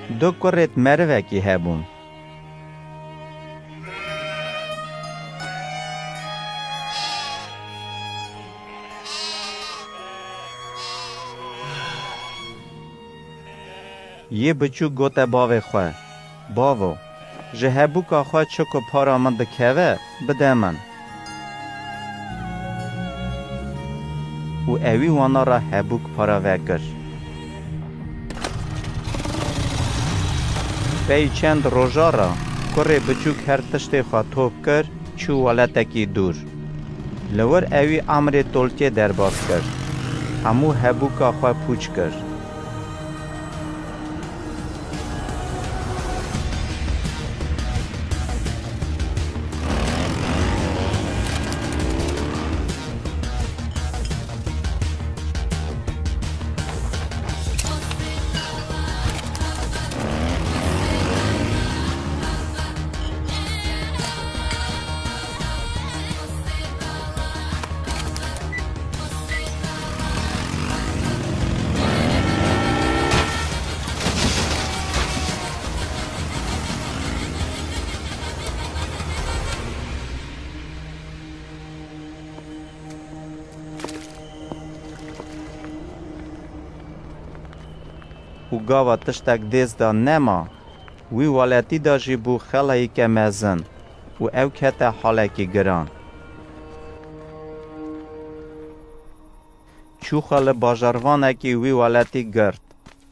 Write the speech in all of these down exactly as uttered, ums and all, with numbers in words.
Du kurêt merivekî hebûn. Yê biçûk gote bavê xwe, "Bavo, ji hebûka xwe çi ku para min dikeve, bide min." Û ewî wana re hebûk para vekir. Pey çend roja re kurê biçûk her tiştê xwe top kir, çû welatekî dûr. Li wir ewî emrê tolkê derbas kir. Hemû hebûka xwe pûç kir. Û gava tiştek dêst de nema, wî welatî de jî bû xelayîke mezin û ew kete halekî giran. Çû xwe li bajarvanekî wî welatî girt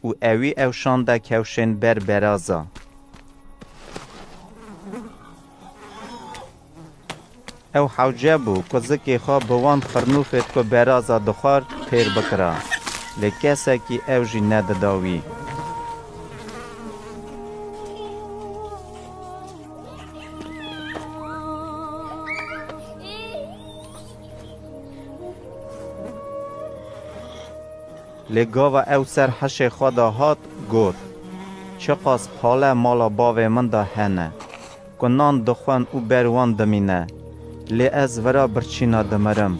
û ewî ew şande kewşên ber beraza. Ew hewce bû ku zikê xwe bi wan xirnûfêt ku beraza dixwar pêr bikira, lê kesekî ew jî nedida wî. Lê gava ew ser hişê xwe de hat, got, "Çiqas pale mala bavê min de hene, ku nan dixwin û ber wan dimîne, lê ez vira birçîna dimirim.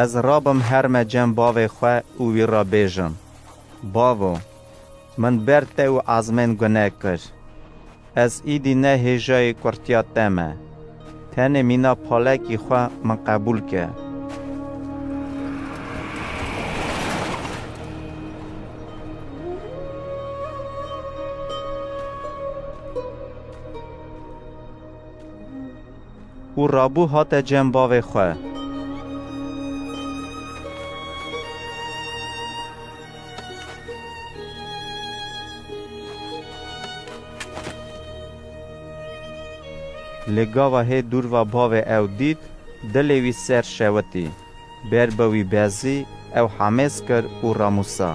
Ez rabim herme cem bavê xwe û wî re bêjim, 'Bavo, min ber te û ezmên gune kir. Ez îdî ne hêjayê kurtiya te me. Tenê mîna palekî xwe min qebûl ke.'" Û rabû hate cem bavê xwe. Lê gava hê dûr ve bavê ew dît, dilê wî ser şewitî, ber bi wî bezî, ew hemêz kir û ramûsa.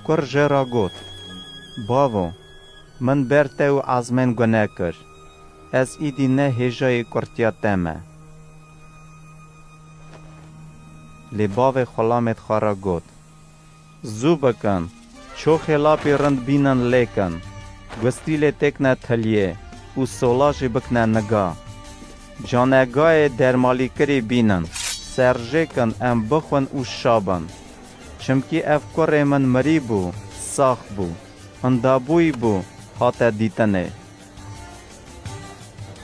Kur jê re got, "Bavo, min ber te û ezmên gune kir. Ez îdî ne hêjayê kurtiya te me." Lê bavê xulamêt xwe re got, "Zû bikin, çoxê lapî rind bînin lêkin, gustîlê têkne tiliyê û sola jî bikne niga. Canegayê dermalîkirî bînin, serjêkin em bixwin û şa bin. Çimkî ev kurê min mirî bû, sax bû, hindabûyî bû, hate dîtinê."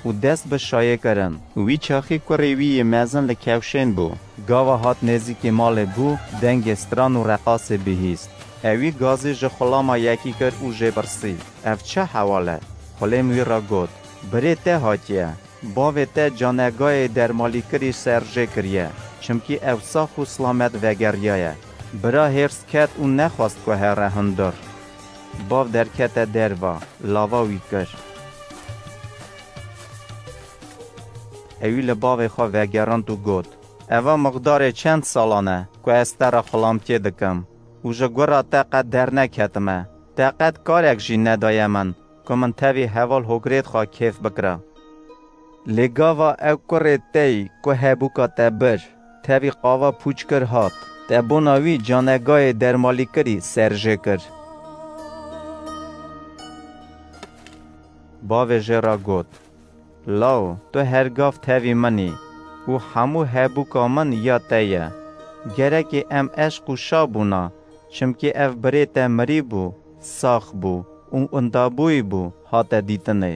Û dest bi şayê kirin. Wî çaxî kurê wî yê mezin li kewşên bû. Gava hat nêzîkî malê bû, dengê stran û reqasê bihîst. Ewî gazî ji xulama yekî kir û jê birsî, "Ev çi hewal e?" Xulêm wî re got, "Birê te hatiye. Bavê te canegayê dermalîkirî serjê kiriye, çimkî ew sax û silamet vegeriyaye." Bira hêrs ket û nexwest ku here hundir. Bav derkete derva, lava wî kir. Ewî li bavê xwe vegerind û got, "Eva miqdarê çend salan e ku ez te re xulamtiyê dikim û ji gura te qet derneketime. Te qet karek jî nedaye min ku min tevî heval hogrêt xwe kêf bikira. Lê gava ew kurê te yî ku hebûka te bir, tevî qava pûç kir hat, te bona wî canegayê dermalîkirî serjê kir." Bavê jê re got, Law, tu her gav tevî min î û hemû hebûka min ya te ye. Gerekê em eşq û şa bûna, çimkî ev birê te mirîbû, sax bû û windabûyî bû hate dîtinê.